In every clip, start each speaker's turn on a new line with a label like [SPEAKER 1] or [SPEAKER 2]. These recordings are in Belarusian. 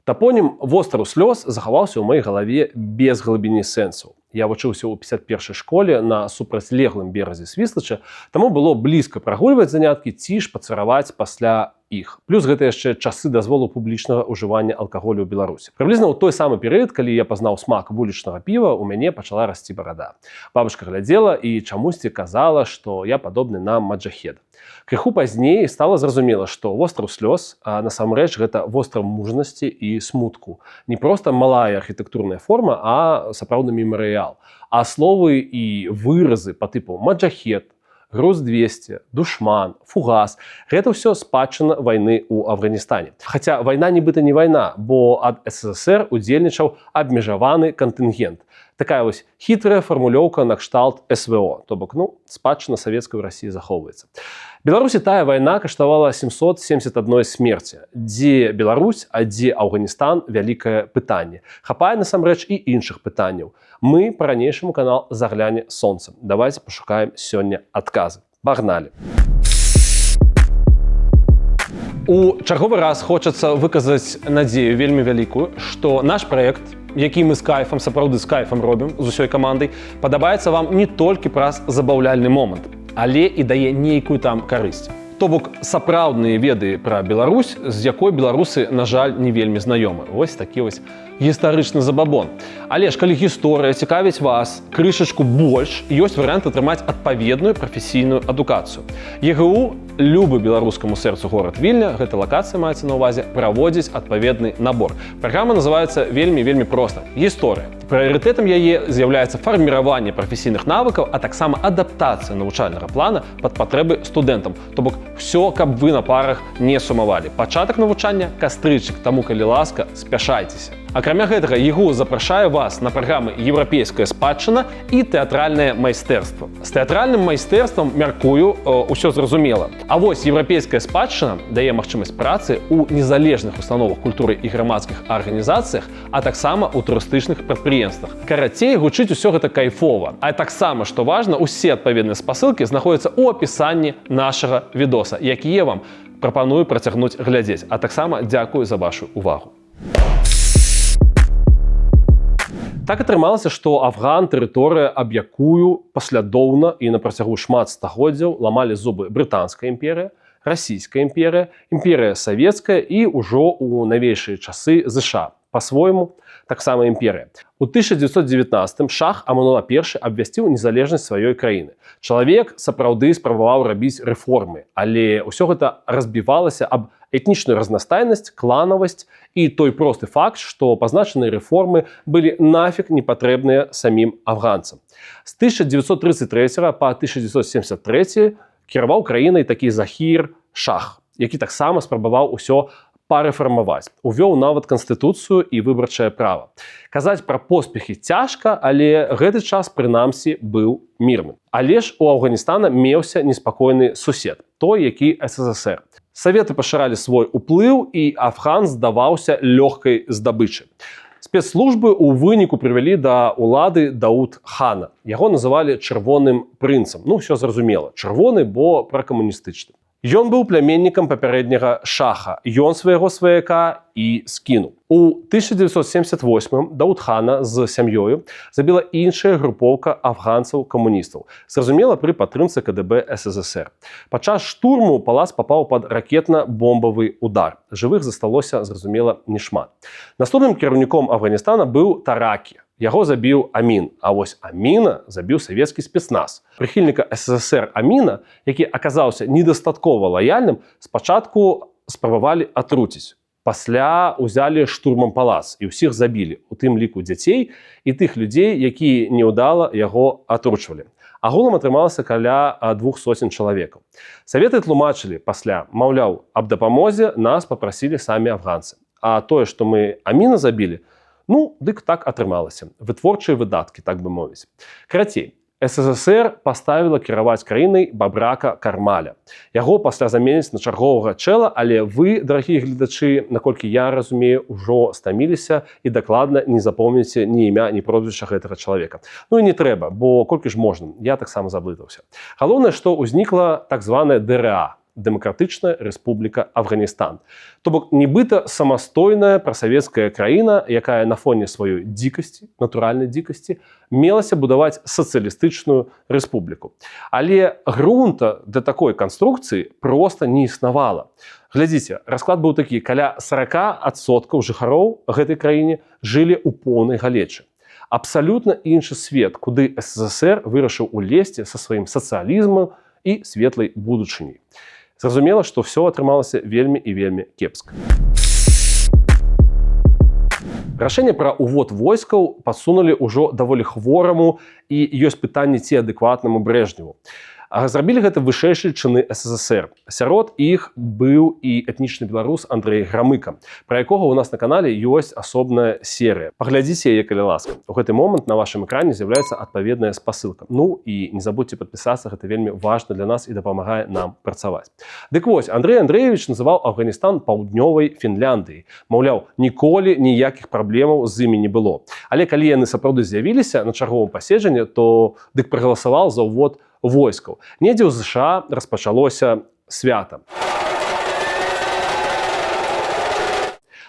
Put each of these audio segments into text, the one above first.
[SPEAKER 1] Тапонім Востраў Слёз захаваўся ў маёй галаве без глыбіні сэнсаў. Я вучыўся ў 51 школе на супрацьлеглым беразе Свіслача, таму было блізка прагульваць заняткі ці шпацыраваць пасля іх. Плюс гэта яшчэ часы дазволу публічнага ўжывання алкаголю ў Беларусі. Прыблізна ў той самы перыяд, калі я пазнаў смак вулічнага піва, у мяне пачала расці барада. Бабушка глядзела і чамусьці казала, што я падобны на маджахеда. Крыху пазней стала зразумела, што Востраў Слёз, а насамрэч гэта востраў мужнасці і смутку. Не проста малая архітэктурная форма, а сапраўдны мемарыял. А словы і выразы па тыпу маджахед, груз 200, душман, фугас — гэта ўсё спадчына вайны ў Афганістане. Хаця вайна нібыта не вайна, бо ад СССР удзельнічаў абмежаваны кантынгент. Такая вось хітрая фармулёўка накшталт СВО, то бок, ну, спадчына савецкай Расіі захоўваецца. Беларусі тая вайна каштавала 771 смерці. Дзе Беларусь, а дзе Афганістан — вялікае пытанне. Хапае насамрэч і іншых пытанняў. Мы па-ранейшаму канал «Загляне сонца». Давайте пашукаем сёння адказы. Пагналі. У чарговы раз хочацца выказаць надзею вельмі вялікую, што наш праект, які мы з кайфам, сапраўды з кайфам робім з усёй камандай, падабаецца вам не толькі праз забаўляльны момант, але і дае нейкую там карысць. То бок сапраўдныя веды пра Беларусь, з якой беларусы, на жаль, не вельмі знаёмы. Вось такі вось гістарычны забабон. Але ж калі гісторыя цікавіць вас крышачку больш, ёсць варыянт атрымаць адпаведную прафесійную адукацыю. ЕГУ, любы беларускаму сэрцу горад Вільня, гэта лакацыя маецца на ўвазе, праводзіць адпаведны набор. Праграма называецца вельмі, вельмі проста: гісторыя. Прыярытэтам яе з'яўляецца фарміраванне прафесійных навыкаў, а таксама адаптацыя навучальнага плана пад патрэбы студэнтам. То бок всё, каб вы на парах не сумавалі. Пачатак навучання — кастрычнік, таму, калі ласка, спяшайцеся. Акрамя гэтага, ЕГУ запрашае вас на праграмы «Еўрапейская спадчына» і «Тэатральнае майстэрства». З тэатральным майстэрствам, мяркую, ўсё зразумела. А вось «Еўрапейская спадчына» дае магчымасць працы ў незалежных установах культуры і грамадскіх арганізацыях, а таксама ў турыстычных прадпрыемствах. Карацей, гучыць усё гэта кайфова. А таксама, што важна, усе адпаведныя спасылкі знаходзяцца ў апісанні нашага відоса, які я вам прапаную працягнуць глядзець. А таксама дзякую за вашу увагу. Так атрымалася, што Афган — тэрыторыя, аб якую паслядоўна і на працягу шмат стагоддзяў ламалі зубы Брытанская імперыя, Расійская імперыя, імперыя савецкая і ўжо ў навейшыя часы ЗША, па-свойму таксама імперыя. У 1919 шах Аманула I абвясціў незалежнасць сваёй краіны. Чалавек сапраўды спрабаваў рабіць рэформы, але ўсё гэта разбівалася аб этнічную разнастайнасць, кланавасць і той просты факт, што пазначаныя рэформы былі нафиг не патрэбныя самім афганцам. З 1933 по 1973 кіраваў краінай такі Захір Шах, які таксама спрабаваў усё парэфармаваць. Увёў нават канстытуцыю і выбарчае права. Казаць пра поспехі цяжка, але гэты час прынамсі быў мірным. Але ж у Афганістана меўся неспакойны сусед, той, які СССР. Саветы пашыралі свой уплыў, і Афган здаваўся лёгкай здабычай. Спецслужбы ў выніку прывялі да ўлады Дауд Хана. Яго называлі чырвоным прынцам. Ну, всё зразумела. Чырвоны, бо пракамуністычны. Ён быў пляменнікам папярэдняга шаха. Ён свайго сваяка і скінуў. У 1978 Даудхана з сям'ёю забіла іншая групоўка афганцаў-камуністаў. Зразумела, пры падтрымцы КДБ СССР. Падчас штурму палац папаў пад ракетна-бомбавы удар. Жывых засталося, зразумела, няшмат. Наступным кіраўніком Афганістана быў Таракі. Яго забіў Амін, а вось Аміна забіў савецкі спецназ. Прыхільніка СССР Аміна, які аказаўся недастаткова лаяльным, спачатку спрабавалі атруціць. Пасля ўзялі штурмам палац і ўсіх забілі, у тым ліку дзяцей і тых людзей, якія няўдала яго атручвалі. Агулам атрымалася каля 200 чалавекаў. Саветы тлумачылі пасля, маўляў, аб дапамозе нас папрасілі самі афганцы. А тое, што мы Аміна забілі, ну, дык так атрымалася. Вытворчыя выдаткі, так бы мовіць. Карацей, СССР паставіла кіраваць краінай Бабрака Кармаля. Яго пасля заменяць на чарговага чэла, але вы, дарагія гледачы, наколькі я разумею, ўжо стаміліся і дакладна не запомніце ні імя, ні прозвішча гэтага чалавека. Ну і не трэба, бо колькі ж можна, я таксама заблытаўся. Галоўнае, што ўзнікла так званая ДРА. Дэмакратычная Рэспубліка Афганістан. То бок нібыта самастойная прасавецкая краіна, якая на фоне сваёй дзікасці, натуральнай дзікасці, мелася будаваць сацыялістычную рэспубліку. Але грунта для такой канструкцыі проста не існавала. Глядзіце, расклад быў такі: каля 40% жыхароў гэтай краіне жылі ў поўнай галечы. Абсалютна іншы свет, куды СССР вырашыў улезці са сваім сацыялізмам і светлай будучыняй. Зразумела, што ўсё атрымалася вельмі і вельмі кепска. Рашэнне пра увод войскаў падсунулі ўжо даволі хвораму і ёсць пытанне, ці адэкватнаму Брэжневу. А зрабілі гэта вышэйшыя чыны СССР. Сярод іх быў і этнічны беларус Андрэй Грамыка, пра якога ў нас на канале ёсць асобная серыя. Паглядзіце яе, калі ласка. У гэты момант на вашым экране з'яўляецца адпаведная спасылка. Ну і не забудьте падпісацца, гэта вельмі важна для нас і дапамагае нам працаваць. Дык вось, Андрэй Андрэевіч называў Афганістан паўднёвай Фінляндыяй. Маўляў, ніколі ніякіх праблемаў з імі не было. Але калі яны сапраўды з'явіліся на чарговым паседжанні, то дык прагаласаваў за ўвод войскаў. Недзе ў ЗША распачалося свята.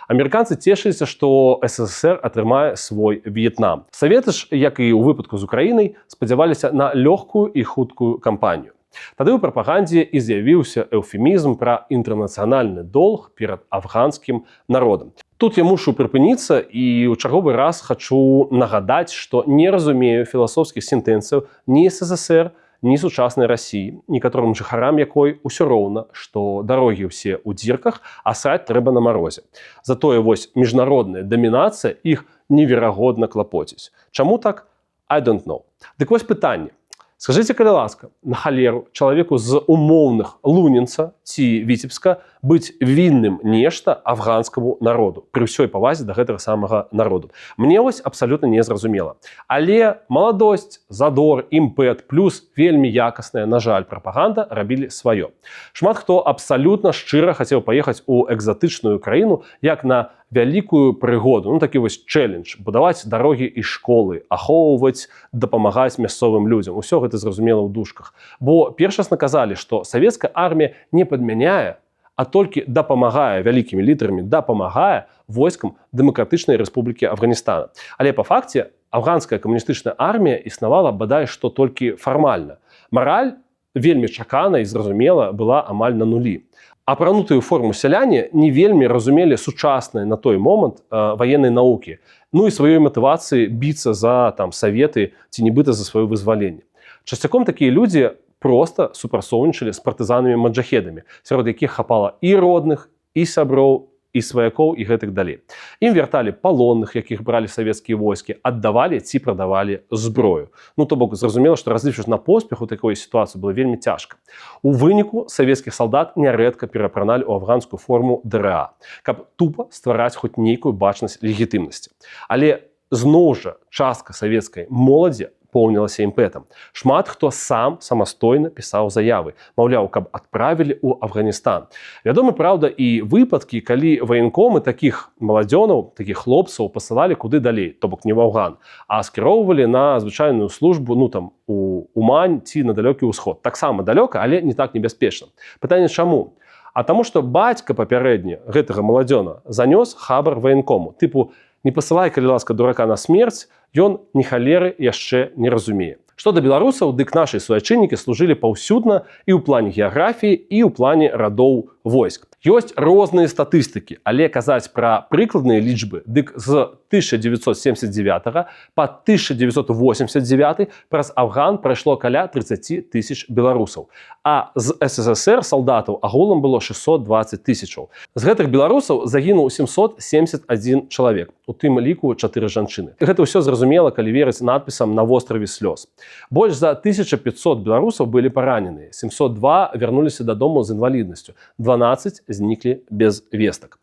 [SPEAKER 1] Амерыканцы цешыліся, што СССР атрымае свой В'етнам. Саветы ж, як і ў выпадку з Украінай, спадзяваліся на лёгкую і хуткую кампанію. Тады ў прапагандзе і з'явіўся эўфемізм пра інтэрнацыянальны долг перад афганскім народам. Тут я мушу прыпыніцца і ў чарговы раз хачу нагадаць, што не разумею філасофскіх сентэнцыяў ні СССР, ні сучаснай Расіі, некаторым жыхарам якой усё роўна, што дарогі ўсе ў дзірках, а сраць трэба на марозе. Затое вось міжнародная дамінацыя іх неверагодна клапоціць. Чаму так? I don't know. Дык вось пытанне. Скажыце, калі ласка, на халеру чалавеку з умоўных Лунінца ці Віцебска быць вінным нешта афганскаму народу пры ўсёй павазе да гэтага самага народу? Мне вось абсалютна незразумела. Але маладосць, задор, імпэт плюс вельмі якасная, на жаль, прапаганда рабілі сваё. Шмат хто абсалютна шчыра хацеў паехаць у экзатычную краіну як на вялікую прыгоду, ну, такі вось чэлендж: будаваць дарогі і школы, ахоўваць, дапамагаць мясцовым людзям. Усё гэта зразумела ў дужках. Бо першасна казалі, што савецкая армія не падмяняе, а толькі дапамагае, вялікімі літарамі дапамагае, войскам Дэмакратычнай Рэспублікі Афганістана. Але па факце афганская камуністычная армія існавала бадай што толькі фармальна. Мараль, вельмі чакана і зразумела, была амаль на нулі. Апранутыя ў форму сяляне не вельмі разумелі сучасныя на той момант ваеннай навукі, ну і сваёй матывацыі біцца за там саветы ці нібыта за сваё вызваленне. Часцяком такія людзі проста супрацоўнічалі з партызанамі маджахедамі, сярод якіх хапала і родных, і сяброў, і сваякоў і гэтак далей. Ім вярталі палонных, якіх бралі савецкія войскі, аддавалі ці прадавалі зброю. Ну, то бок зразумела, што разлічваць на поспех у такой сітуацыі было вельмі цяжка. У выніку савецкіх салдат нярэдка перапраналі ў афганскую форму ДРА, каб тупа ствараць хоць нейкую бачнасць легітымнасці. Але зноў жа частка савецкай моладзі поўнілася імпэтам. Шмат хто сам самастойна пісаў заявы, маўляў, каб адправілі ў Афганістан. Вядома, праўда, і выпадкі, калі ваенкомы такіх маладзёнаў, такіх хлопцаў пасылалі куды далей, то бок не ў Афган, а скіроўвалі на звычайную службу, ну там у Умань ці на далёкі ўсход. Таксама далёка, але не так небяспечна. Пытанне: чаму? А таму што бацька папярэдне гэтага маладзёна занёс хабар ваенкому. Тыпу, не пасылай, калі ласка, дурака на смерць, ён ні халеры яшчэ не разумее. Што да беларусаў, дык нашы суайчыннікі служылі паўсюдна і ў плане геаграфіі, і ў плане радоў войск. Ёсць розныя статыстыкі, але казаць пра прыкладныя лічбы, дык з 1979 па 1989 праз Афган прайшло каля 30 тысяч беларусаў. А з СССР салдатаў агулам было 620 тысячаў. З гэтых беларусаў загінуў 771 чалавек, у тым ліку чатыры жанчыны. Гэта ўсё зразумела, калі верыць надпісам на востраве слёз. Больш за 1500 беларусаў былі параненыя, 702 вярнуліся дадому з інваліднасцю, 12 зніклі без вестак.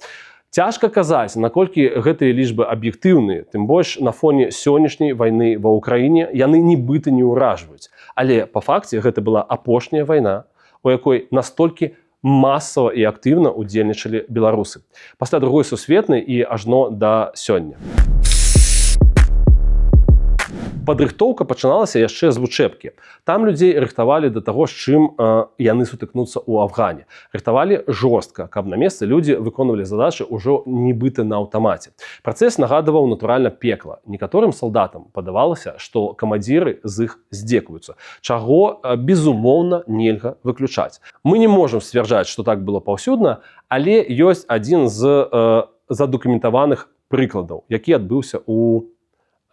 [SPEAKER 1] Цяжка казаць, наколькі гэтыя лічбы аб'ектыўныя, тым больш на фоне сённяшняй вайны ва Ўкраіне яны нібыта не ўражваюць. Але па факце гэта была апошняя вайна, у якой настолькі масава і актыўна ўдзельнічалі беларусы. Пасля Другой сусветнай і ажно да сёння. Падрыхтоўка пачыналася яшчэ з вучэбкі. Там людзей рыхтавалі да таго, з чым яны сутыкнуцца ў Афгане. Рыхтавалі жорстка, каб на месцы людзі выконвалі задачы ўжо нібыта на аўтамаце. Працэс нагадваў, натуральна, пекла. Некаторым салдатам падавалася, што камандзіры з іх здзекваюцца, чаго, безумоўна, нельга выключаць. Мы не можам сцвярджаць, што так было паўсюдна, але ёсць адзін з задакументаваных прыкладаў, які адбыўся у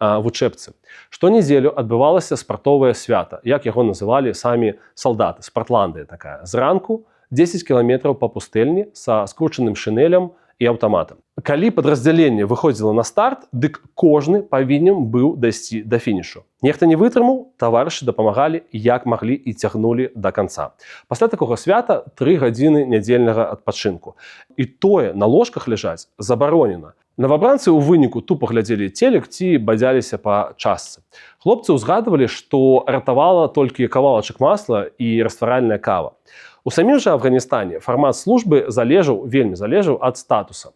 [SPEAKER 1] вучэбцы. Штонядзелю адбывалася спартовае свята, як яго называлі самі салдаты, спартландыя такая. Зранку 10 кіламетраў па пустэльні са скручаным шынелем і аўтаматам. Калі падраздзяленне выходзіла на старт, дык кожны павінен быў дайсці да фінішу. Нехта не вытрымаў, таварышы дапамагалі, як маглі, і цягнулі да канца. Пасля такога свята 3 гадзіны нядзельнага адпачынку. І тое, на ложках ляжаць забаронена. Навабранцы ў выніку тупа глядзелі целек ці бадзяліся па частцы. Хлопцы ўзгадвалі, што ратавала толькі кавалачак масла і растваральная кава. У самім жа Афганістане фармат службы залежаў, вельмі залежаў ад статуса.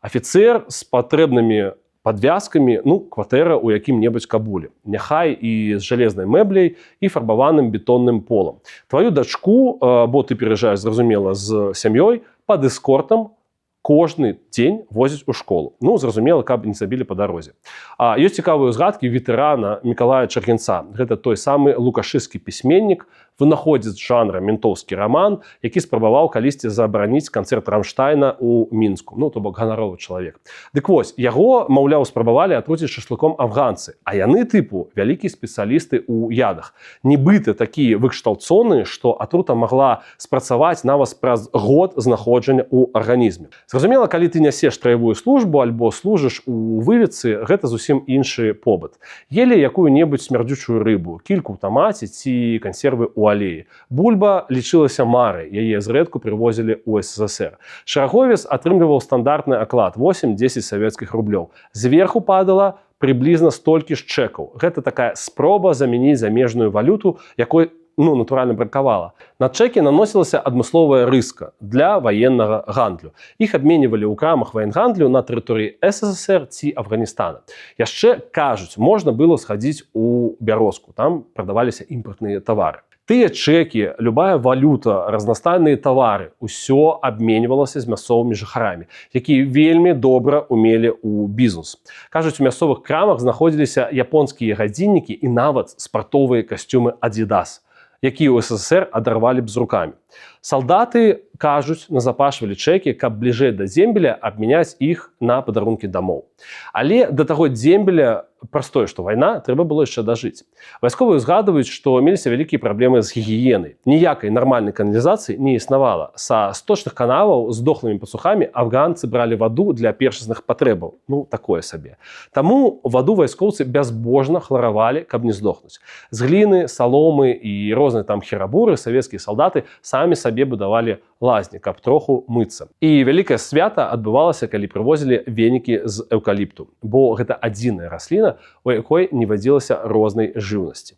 [SPEAKER 1] Афіцэр з патрэбнымі падвязкамі, ну, кватэра ў якім-небудзь Кабуле. Няхай і з жалезнай мэбляй і фарбаваным бетонным полам. Тваю дачку, бо ты пераязджаеш, зразумела, з сям'ёй, пад эскортам кожны дзень возяць у школу. Ну, зразумела, каб не забілі па дарозе. А ёсць цікавыя ўзгадкі ветэрана Мікалая Чаргінца. Гэта той самы лукашысцкі пісьменнік, вынаходзец жанра ментоўскі раман, які спрабаваў калісьці забараніць канцэрт Рамштайна ў Мінску. Ну, то бок ганаровы чалавек. Дык вось, яго, маўляў, спрабавалі атруціць шашлыком афганцы, а яны, тыпу, вялікія спецыялісты ў ядах. Нібыта такія выкшталцоны, што атрута магла спрацаваць нават праз год знаходжання ў арганізме. Зразумела, калі ты нясеш страявую службу альбо служыш у выведцы, гэта зусім іншы побыт. Елі якую-небудзь смярдзючую рыбу, кільку ў тамаце ці кансервы ў алеі. Бульба лічылася марай, яе зрэдку прывозілі ў СССР. Шараговец атрымліваў стандартны аклад 8-10 савецкіх рублёў. Зверху падала прыблізна столькі ж чэкаў. Гэта такая спроба замяніць замежную валюту, якой, ну, натуральна, бракавала. На чэкі наносілася адмысловая рыска для ваеннага гандлю. Іх абменьвалі ў крамах ваенгандлю на тэрыторыі СССР ці Афганістана. Яшчэ, кажуць, можна было схадзіць у Бярозку, там прадаваліся імпартныя тавары. Тыя чэкі, любая валюта, разнастайныя тавары, усё абменьвалася з мясцовымі жыхарамі, якія вельмі добра умелі ў бізнес. Кажуць, у мясцовых крамах знаходзіліся японскія гадзіннікі і нават спартовыя касцюмы Adidas, якія ў СССР адарвалі б з рукамі. Салдаты, кажуць, назапашвалі чэкі, каб бліжэй да зембеля абмяняць іх на падарункі дамоў. Але да таго дзембеля, праз тое, што вайна, трэба было яшчэ дажыць. Вайсковыя ўзгадваюць, што меліся вялікія праблемы з гігіенай. Ніякай нармальнай каналізацыі не існавала. Са сточных канаваў з дохлымі пацухамі афганцы бралі ваду для першасных патрэбаў. Ну, такое сабе. Таму ваду вайскоўцы бязбожна хларавалі, каб не здохнуць. З гліны, саломы і рознай там херабуры савецкія салдаты самі сабе будавалі лазні, каб троху мыцца. І вялікае свята адбывалася, калі прывозілі венікі з эўкаліпту, бо гэта адзіная расліна, у якой не вадзілася рознай жыўнасці.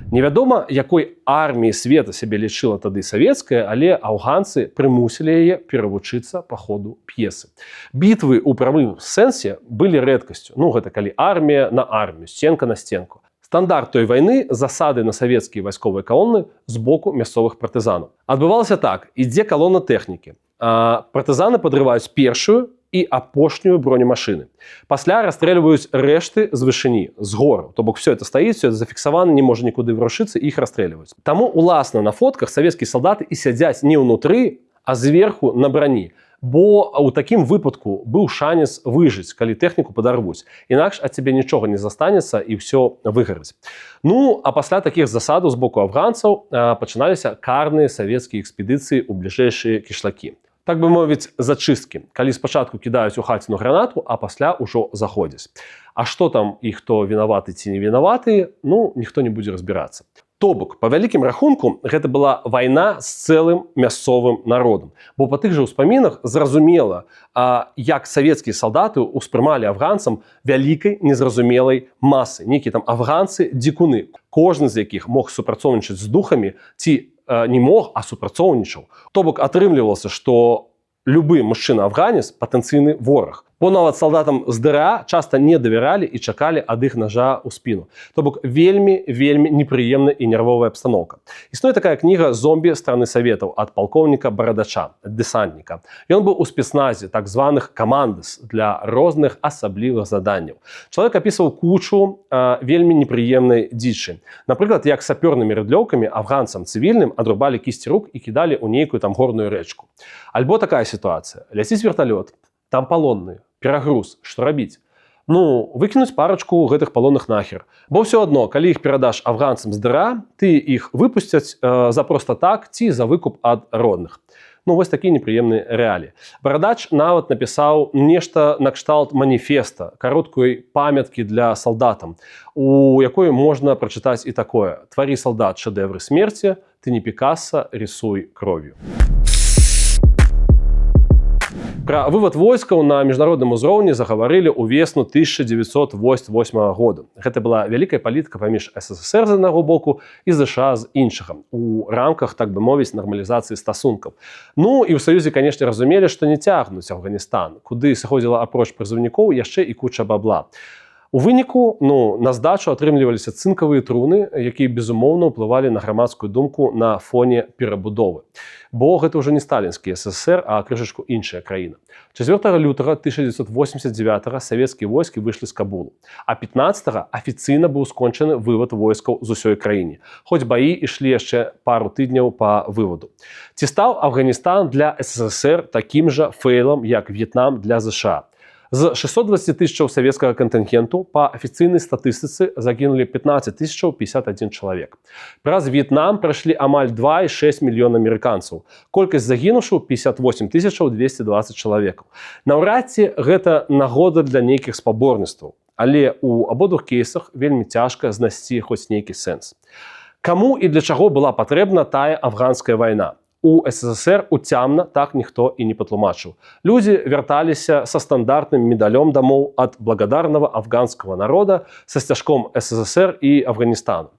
[SPEAKER 1] Невядома, якой арміі света сябе лічыла тады савецкая, але афганцы прымусілі яе перавучыцца па ходу п'есы. Бітвы ў прамым сэнсе былі рэдкасцю. Ну, гэта калі армія на армію, сценка на сценку. Стандарт той вайны — засады на савецкія вайсковыя калоны з боку мясцовых партызанаў. Адбывалася так: ідзе калона тэхнікі. Партызаны падрываюць першую і апошнюю бронемашыны. Пасля расстрэльваюць рэшты з вышыні, з гор. То бок все это стаіць, все это зафіксавана, не можа нікуды варушыцца, іх расстрэльваюць. Таму, уласна, на фотках савецкія салдаты і сядзяць не ўнутры, а зверху на брані. Бо ў такім выпадку быў шанец выжыць, калі тэхніку падарвуць. Інакш ад цябе нічога не застанецца і ўсё выгарыць. Ну, а пасля такіх засадаў з боку афганцаў пачыналіся карныя савецкія экспедыцыі ў бліжэйшыя кішлакі. Так бы мовіць, зачысткі, калі спачатку кідаюць у хаціну гранату, а пасля ўжо заходзяць. А што там і хто вінаваты ці не вінаваты, ну, ніхто не будзе разбірацца. То бок, па вялікім рахунку, гэта была вайна з цэлым мясцовым народам. Бо па тых жа ўспамінах зразумела, як савецкія салдаты ўспрымалі афганцам вялікай незразумелай масы. Нейкія там афганцы дзікуны, кожны з якіх мог супрацоўнічаць з духамі ці не мог, а супрацоўнічаў. То бок атрымлівалася, што любы мужчына афганец — патэнцыйны вораг. Бо нават салдатам з ДРА часта не давяралі і чакалі ад іх нажа ў спіну. То бок вельмі, вельмі непрыемная і нервовая абстаноўка. Існуе такая кніга «Зомби страны Советов» ад палкоўніка Барадача, дэсантніка. Ён быў у спецназе так званых камандас для розных асаблівых заданняў. Чалавек апісваў кучу вельмі непрыемнай дзічы. Напрыклад, як сапёрнымі рыдлёўкамі афганцам цывільным адрубалі кісці рук і кідалі ў нейкую там горную рэчку. Альбо такая сітуацыя. Ляціць верталёт, там палонныя, перагруз, што рабіць? Ну, выкінуць парачку гэтых палонных нахер. Бо ўсё адно, калі іх перадаш афганцам з ДРА, тыя іх выпусцяць за проста так ці за выкуп ад родных. Ну, вось такі непрыемны рэаліі. Барадач нават напісаў нешта накшталт маніфеста, кароткай памяткі для салдатам, у якой можна прачытаць і такое: «Твори, солдат, шедевры смерти, ты не Пикассо, рисуй кровью». Пра вывад войскаў на міжнародным узроўні загаварылі ў весну 1988 году. Гэта была вялікая палітыка паміж СССР з аднаго боку і ЗША з іншага у рамках, так бы мовіць, нармалізацыі стасункаў. Ну і ў Саюзе, канешне, разумелі, што не цягнуць Афганістан, куды сыходзіла апроч прызыўнікоў яшчэ і куча бабла. У выніку, ну, на здачу атрымліваліся цынкавыя труны, якія, безумоўна, ўплывалі на грамадскую думку на фоне перабудовы. Бо гэта ўжо не сталінскі СССР, а крышачку іншая краіна. 4 лютага 1989 савецкія войскі выйшлі з Кабулу. А 15 афіцыйна быў скончаны вывад войскаў з усёй краіны. Хоць баі ішлі яшчэ пару тыдняў па вываду. Ці стаў Афганістан для СССР такім жа фэйлам, як В'етнам для ЗША? З 620 тысячаў савецкага кантынгенту па афіцыйнай статыстыцы загінулі 15 051 чалавек. Праз В'етнам прайшлі амаль 2,6 мільёна амерыканцаў. Колькасць загінуўшых 58 220 чалавекаў. Наўрад ці гэта нагода для нейкіх спаборніцтваў. Але ў абодвух кейсах вельмі цяжка знайсці хоць нейкі сэнс. Каму і для чаго была патрэбна тая афганская вайна? У СССР уцямна так ніхто і не патлумачыў. Людзі вярталіся са стандартным медалём дамоў ад благодарного афганского народа са сцяжком СССР і Афганістану.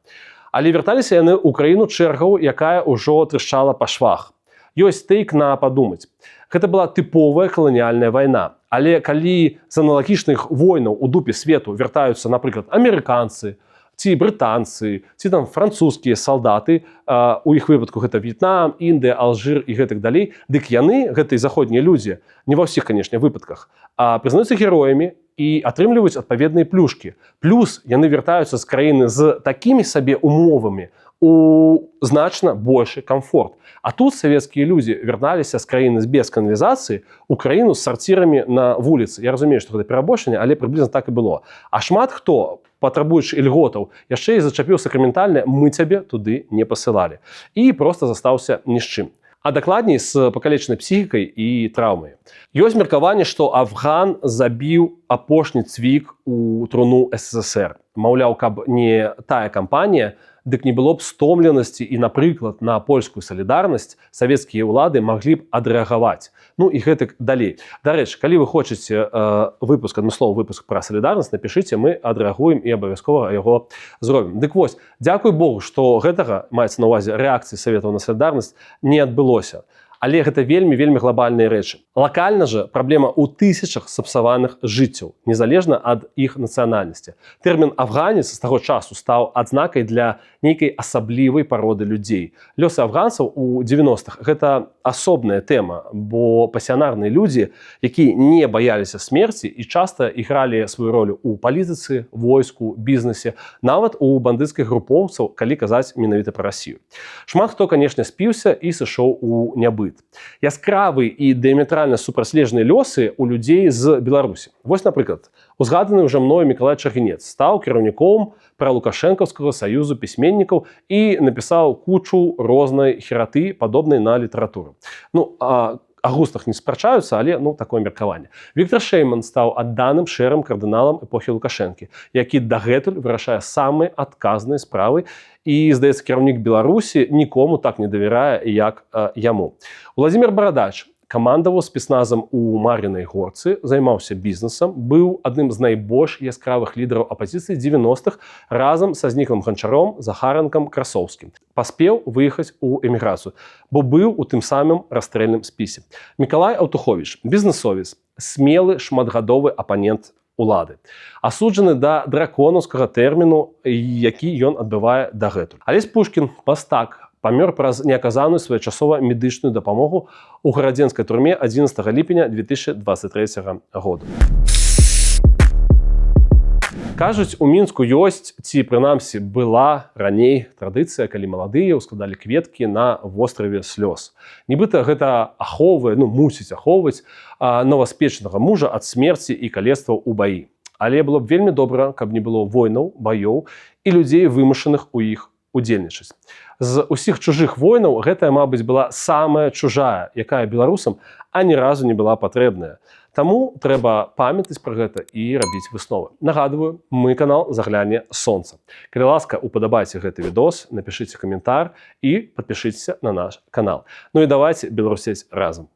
[SPEAKER 1] Але вярталіся яны ў краіну чэргаў, якая ўжо трышчала па швах. Ёсць тэйк на падумаць. Гэта была тыповая каланіяльная вайна. Але калі з аналагічных войнаў у дупе свету вяртаюцца, напрыклад, амерыканцы, ці брытанцы, ці там французскія салдаты, у іх выпадку гэта В'етнам, Індыя, Алжыр і гэтак далей, дык яны, гэтыя заходнія людзі, не ва ўсіх, канешне, выпадках, а прызнаюцца героямі і атрымліваюць адпаведныя плюшкі. Плюс яны вяртаюцца з краіны з такімі сабе умовамі у значна большы камфорт. А тут савецкія людзі вярталіся з краіны без каналізацыі у краіну з сарцірамі на вуліцы. Я разумею, што гэта перабольшанне, але прыблізна так і было. А шмат хто, патрабуючы ільготаў, яшчэ і зачапіў сакраментальнае «мы цябе туды не пасылалі» і проста застаўся ні з чым. А дакладней, з пакалечанай псіхікай і траўмай. Ёсць меркаванне, што Афган забіў апошні цвік у труну СССР. Маўляў, каб не тая кампанія, дык не было б стомленасці і, напрыклад, на польскую салідарнасць савецкія ўлады маглі б адрэагаваць. Ну і гэтак далей. Дарэчы, калі вы хочаце выпуск, адмысловы выпуск пра салідарнасць, напішыце, мы адрэагуем і абавязкова яго зробім. Дык вось, дзякуй Богу, што гэтага, маецца на ўвазе рэакцыі саветаў на салідарнасць, не адбылося. Але гэта вельмі, вельмі глобальныя рэчы. Лакальна жа праблема ў тысячах сапсаваных жыццяў, незалежна ад іх нацыянальнасці. Тэрмін афганец з таго часу стаў адзнакай для нейкай асаблівай пароды людзей. Лёсы афганцаў у 90-х гэта асобная тэма, бо пасіянарныя людзі, якія не баяліся смерці і часта ігралі сваю ролю ў палітыцы, войску, бізнесе, нават у бандыцкіх групоўцаў, калі казаць менавіта пра Расію. Шмат хто, канешне, спіўся і сышоў у нябыт. Яскравы і дыяметральна супрацьлежныя лёсы у людзей з Беларусі. Вось, напрыклад, узгаданы ўжо мною Мікалай Чаргінец стаў кіраўніком пралукашэнкаўскага саюзу пісьменнікаў і напісаў кучу рознай хераты, падобнай на літаратуру. Ну, а о густах не спрачаюцца, але, ну, такое меркаванне. Віктар Шэйман стаў адданым шэрым кардыналам эпохі Лукашэнкі, які дагэтуль вырашае самыя адказныя справы і, здаецца, кіраўнік Беларусі нікому так не давярае, як яму. Уладзімір Барадач Камандаваў спецназам у Мар'інай Горцы, займаўся бізнесам, быў адным з найбольш яскравых лідараў апазіцыі 90-х разам са зніклым Ганчаром, Захаранкам, Красоўскім. Паспеў выехаць у эміграцыю, бо быў у тым самым расстрэльным спісе. Мікалай Аўтуховіч, бізнесовец, смелы шматгадовы апанент улады. Асуджаны да драконаўскага тэрміну, які ён адбывае дагэтуль. Алесь Пушкін, мастак, памёр праз неаказаную своечасова медычную дапамогу у гарадзенскай турме 11 ліпеня 2023 году. Кажуць, у Мінску ёсць ці прынамсі была раней традыцыя, калі маладыя ўскладалі кветкі на востраве слёз. Нібыта гэта ахоўвае, ну, мусіць ахоўваць новаспечнага мужа ад смерці і калецтва ў баі. Але было б вельмі добра, каб не было войнаў, баёў і людзей, вымушаных у іх удзельнічаць. З усіх чужых войнаў гэтая, мабыць, была самая чужая, якая беларусам ані разу не была патрэбная. Таму трэба памятаць пра гэта і рабіць высновы. Нагадваю, мы канал «Загляне сонца». Калі ласка, упадабайце гэты відос, напішыце каментар і падпішыцеся на наш канал. Ну і давайте беларусець разам.